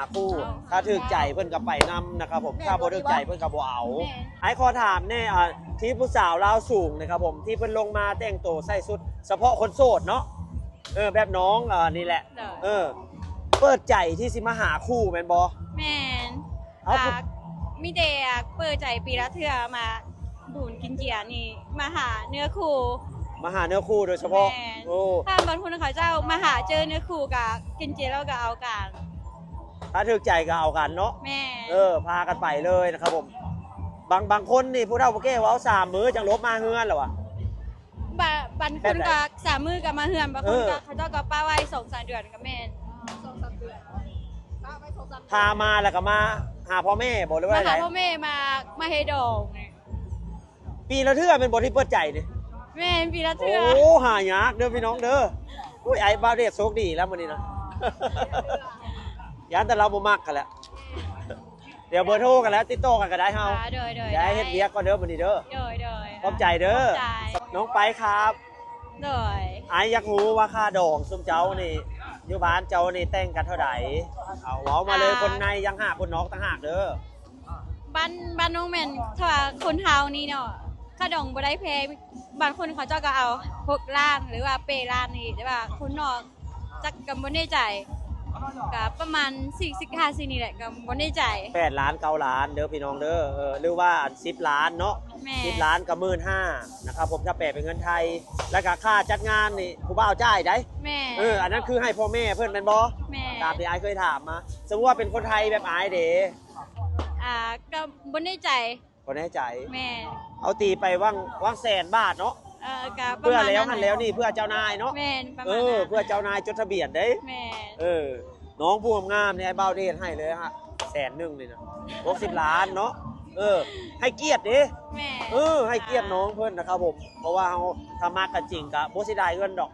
ຫາຄູ່ ຖ້າຖືກໃຈເພິ່ນກໍໄປນຳນະຄັບຜົມ ຖ້າບໍ່ຖືກໃຈເພິ່ນກໍບໍ່ເອົາ. ອ້າຍຂໍຖາມແດ່ ອ່າ ທີ່ຜູ້ສາວລາວສູງນະຄັບຜົມ ທີ່ເພິ່ນລົງມາແຕ່ງໂຕໃສ່ຊຸດສະເພາະຄົນໂສດເນາະ ເອີ ແບບນ້ອງ ອ່າ ນີ້ແຫຼະ ເອີ ເປີດໃຈທີ່ຊິມາຫາຄູ່ແມ່ນບໍ່? ແມ່ນ ເອົາ ກໍມີແຕ່ເປີດໃຈປີລະເທື່ອ ມາບຸນກິນເຈນີ້ ມາຫາເນື້ອຄູ່ ມາຫາເນື້ອຄູ່ໂດຍສະເພາະ. ແມ່ນ ໂອ້ ຖ້າບາງຄົນເຂົາເຈົ້າມາຫາເຈີເນື້ອຄູ່ ກໍກິນເຈແລ້ວກໍເອົາກັນ ຖ້າຖືກໃຈກໍເອົາກັນເນາະ. ແມ່ນ ເອີ ພາກັນໄປເລີຍນະຄັບຜົມ. ບາງ ບາງຄົນນີ້ຜູ້ເຖົ້າຜູ້ແກ່ເວົ້າ ສາມມື້ຈັ່ງຫຼົບມາເຮືອນແລ້ວວະ. ບາ ບາງຄົນກໍສາມມື້ກໍມາເຮືອນ ບາງຄົນກໍ ເອີ ເຂົາເຈົ້າກໍປະໄວ້ສອງສາມເດືອນກໍແມ່ນ. ສອງສາມເດືອນ ປະໄວ້ສອງສາມເດືອນ ພາມາແລ້ວກໍມາຫາພໍ່ແມ່ບໍ່ ຫຼືວ່າ ມາຫາພໍ່ແມ່ ມາ ມາເຮັດດອງ. ປີລະເທື່ອແມ່ນບໍ່ທີ່ເປີດໃຈນີ້? ແມ່ນ ປີລະເທື່ອ. ໂອ້ ຫາຍາກເດີພີ່ນ້ອງເດີ. ໂອ້ຍ ອ້າຍບ່າວເດດໂຊກດີແລ້ວມື້ນີ້ນະ ຢ້ານແຕ່ລາວບໍ່ມັກຫັ້ນແຫຼະ. ດຽວເບີໂທກັນແລ້ວ ຕິດຕໍ່ກັນກໍໄດ້ເຮົາ. ອ່າ ໂດຍໆ ດຽວອ້າຍເຮັດວຽກກ່ອນເດີມື້ນີ້ເດີ. ໂດຍໆ ຂອບໃຈເດີ. ຂອບໃຈ ນ້ອງໄປຄາບ. ໂດຍ ອ້າຍຢາກຮູ້ວ່າຄ່າດອງຊຸມເຈົ້ານີ້ ຢູ່ບ້ານເຈົ້ານີ້ແຕ່ງກັນເທົ່າໃດ? ເອົາ ເວົ້າມາເລີຍ. ອ່າ ຄົນໃນຍັງຫາຄົນນອກຕ່າງຫາກເດີ. ບ້ານ ບ້ານນ້ອງແມ່ນ ຖ້າວ່າຄົນເຮົານີ້ເນາະ ຄ່າດອງບໍ່ໄດ້ແພງ ບາງຄົນເຂົາເຈົ້າກໍເອົາຫົກລ້ານ ຫຼືວ່າແປດລ້ານນີ້ ແຕ່ວ່າຄົນນອກ ຈັກກໍບໍ່ແນ່ໃຈ ກໍປະມານສີ່ສິບຫ້າສິບນີ້ແຫຼະ ກໍບໍ່ແນ່ໃຈ. ແປດລ້ານ ເກົ້າລ້ານເດີພີ່ນ້ອງເດີ ເອີ ຫຼືວ່າອັນສິບລ້ານເນາະ. ແມ່ນ ສິບລ້ານກໍໝື່ນຫ້ານະຄັບຜົມ ຖ້າແປເປັນເງິນໄທ. ແລ້ວກໍຄ່າຈັດງານນີ້ຜູ້ບ່າວຈ່າຍໄດ໋. ແມ່ນ ເອີ ອັນນັ້ນຄືໃຫ້ພໍ່ແມ່ເພິ່ນແມ່ນບໍ່? ແມ່ນ ຕາມທີ່ອ້າຍເຄີຍຖາມມາ. ສົມມຸດວ່າເປັນຄົນໄທແບບອ້າຍເດ? ອ່າ ກໍບໍ່ແນ່ໃຈ. ບໍ່ແນ່ໃຈ. ແມ່ນ ເອົາຕີໄປຫວ່າງ ຫວ່າງແສນບາດເນາະ. ເອີ ກໍປະມານ ເພື່ອແລ້ວຫັ້ນແລ້ວນີ້ ເພື່ອເຈົ້ານາຍເນາະ. ແມ່ນ ປະມານ ເອີ ນັ້ນ ເພື່ອເຈົ້ານາຍຈົດທະບຽນເດ້. ແມ່ນ ເອີ ນ້ອງຜູ້ງາມໆນີ້ ອ້າຍບ່າວເດດໃຫ້ເລີຍຮະ ແສນໜຶ່ງນີ້ນະ ຫົກສິບລ້ານເນາະ. ເອີ ໃຫ້ກຽດເດ້. ແມ່ນ ເອີ ໃຫ້ກຽດນ້ອງເພິ່ນນະຄັບຜົມ ເພາະວ່າເຮົາຖ້າມັກກັນຈິງກໍບໍ່ເສຍດາຍເງິນດອກ.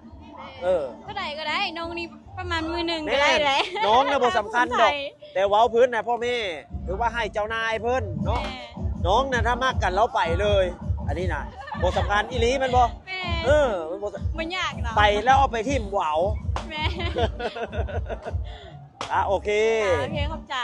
ເອີ ເທົ່າໃດກໍໄດ້ ນ້ອງນີ້ປະມານໝື່ນໜຶ່ງກໍໄດ້ແຫຼະ. ນ້ອງນະບໍ່ສຳຄັນດອກ ແຕ່ເວົ້າພື້ນນະ ພໍ່ແມ່ ຫຼືວ່າໃຫ້ເຈົ້ານາຍເພິ່ນເນາະ. ແມ່ນ ນ້ອງນະຖ້າມັກກັນລາວໄປເລີຍ ອັນນີ້ນະບໍ່ສຳຄັນອີ່ຫຼີແມ່ນບໍ່? ແມ່ນ ເອີ ມັນບໍ່ ບໍ່ຍາກດອກ ໄປແລ້ວເອົາໄປຖິ້ມບໍ່ເອົາ. ແມ່ນ ອ່າ ໂອເຄ ອ່າ ໂອເຄ ຂອບໃຈ.